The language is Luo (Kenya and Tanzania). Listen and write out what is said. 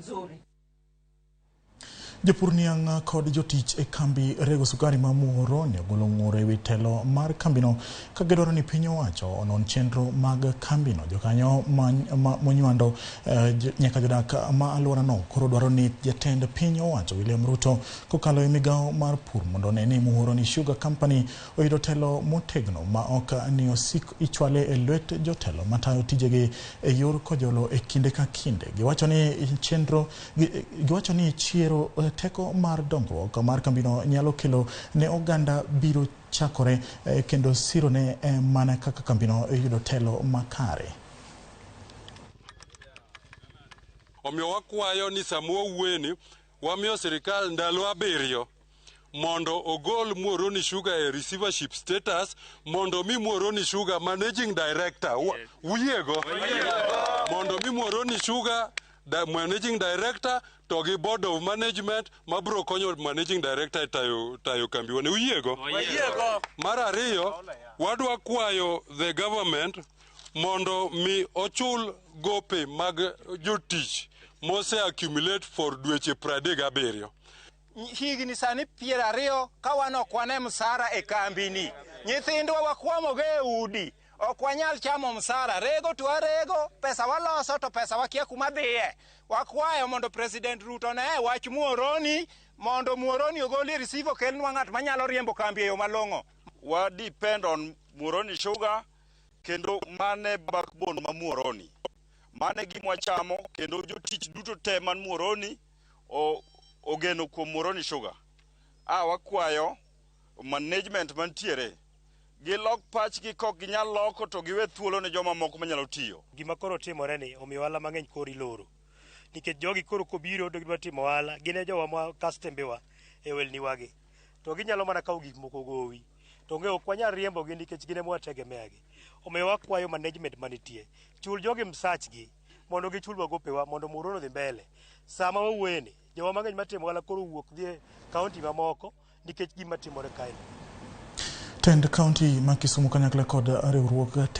Nzuri. Jopur niang' kod jotich e kambi rego sukari ma Muhoroni ogolo ng'ur ewi telo mar kambino ka gidwaro ni piny owacho onon chenro mag kambino. Jokanyo monywando nyaka jodak ma alworano koro dwaro ni jatend piny owacho William Ruto kokalo e migawo mar pur mondo one ni Muhoroni Sugar Company oyudo telo motegno ma ok ni osik ichwale e lwet jotelo matayo tijegi e yor kojolo e kinde ka kinde. Giwacho ni chenro giwacho ni chiero teko mar dongruok mar kambino nyalo kelo ne oganda biro chakore kendo sirone mana kaka kambino yudo telo makare. Omiyo wakwayo ni sama wawuoyeni wamiyo sirikal ndalo 7 mondo ogol Muhoroni Sugar e receivership status mondo mi Muhoroni Sugar managing director uyiego mondo mi Muhoroni Sugar da managing director to gi board of management mabiro konyo managing director e tayo kambiwa ni uyiego. Mar ariyo, wadwa kwayo the government mondo mi ochul gope mag jotich mose accumulate for dweche 37. Higni sani 20 ka wan ok wane msara e kambini. Nyithindwa wakwamogo e udi, ok wanyal chamo msara. Rego to warego, pesa waloso to pesa wakia kuma dhiye. Wakwayo mondo President Ruto ne wach Muhoroni mondo Muhoroni ogol e receive okelnwa ng'at manyalo riembo kambi e yo malong'o. Wa depend on Muhoroni Sugar kendo mane backbone ma Muhoroni. Mane gima wachamo kendo jotich duto te man Muhoroni ogeno kuom Muhoroni Sugar. Wakwayo management mantiere gilok pachgi, kok ginyal loko to giwe thuolo ne joma moko manyalo tiyo. Gima koro timore ni omiyo ohala mang'eny koro iloro nikech jogi koro kobiro to gidwa timo ohala, gin e jowa ma kastembewa e ohelniwagi to ginyalo mana kawo gik moko gowi to onge ok wanyal riembogi nikech gin ema wategemea gi. Omiyo wakwayo management manitie chul jogi msachgi mondo gichulwa gopewa mondo Muhoroni odhi mbele. Sama wawuoyeni jowa mang'eny matimo ohala koro wuok dhi e kaunti mamoko nikech gima timore kae. Tend kaunti ma Kisumu kanyakla kod riwruog